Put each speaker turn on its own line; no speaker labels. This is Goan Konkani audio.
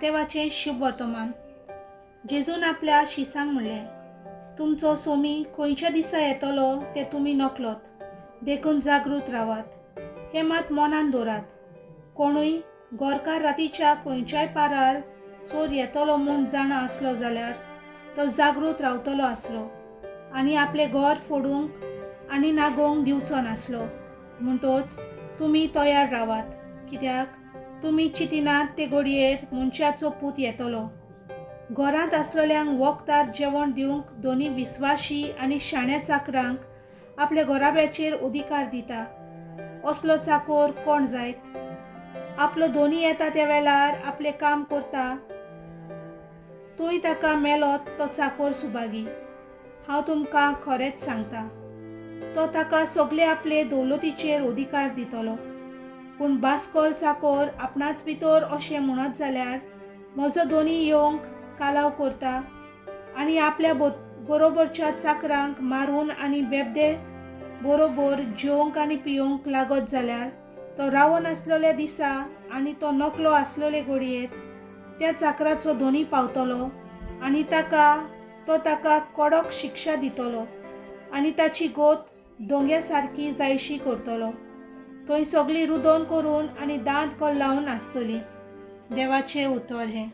मातेवाचें शुभवर्तमान. जेजून आपल्या शिसांक म्हणलें, तुमचो सोमी खंयच्या दिसा येतलो तें तुमी नकलोत, देखून जागृत रावात. हें मात मनान दवरात, कोणूय गोरकार रातीच्या खंयच्याय पारार चोर येतलो म्हूण जाणा आसलो जाल्यार तो जागृत रावतलो आसलो आनी आपलें घर फोडूंक आनी नागोवंक दिवचो नासलो. म्हणटोच तुमी तयार रावात, कित्याक तुमी चिंतिनात ते घडयेर मनशाचो पूत येतलो. घरांत आसलेल्यांक वखदार जेवण दिवंक दोनी विस्वाशी आनी शाण्या चाकरांक आपल्या घराब्याचेर अधिकार दिता. असलो चाकोर कोण जायत? आपलो दोनी येता त्या वेळार आपलें काम करता, तूंय ताका मेलोत तो चाकोर सुभागी. हांव तुमकां खरेंच सांगता, तो ताका सगळे आपले दौलतीचेर अधिकार दितलो. पूण बास्कोल चाकोर आपणाच भितर अशें म्हणत जाल्यार म्हजो दोनी येवंक कालाव करता आनी आपल्या बरोबरच्या चाकरांक मारून आनी बेबदे बरोबर जेवंक आनी पियोवंक लागत जाल्यार तो रावन आसलेल्या दिसा आनी तो नकलो आसलेले घडयेर त्या चाकराचो दोनी पावतलो आनी तो ताका कडक शिक्षा दितलो आनी ताची गोत दोंग्या सारकी जायशी करतलो. थंय सगळीं रुदोन करून आनी दांत कल्लावन आसतली. देवाचें उतर हें.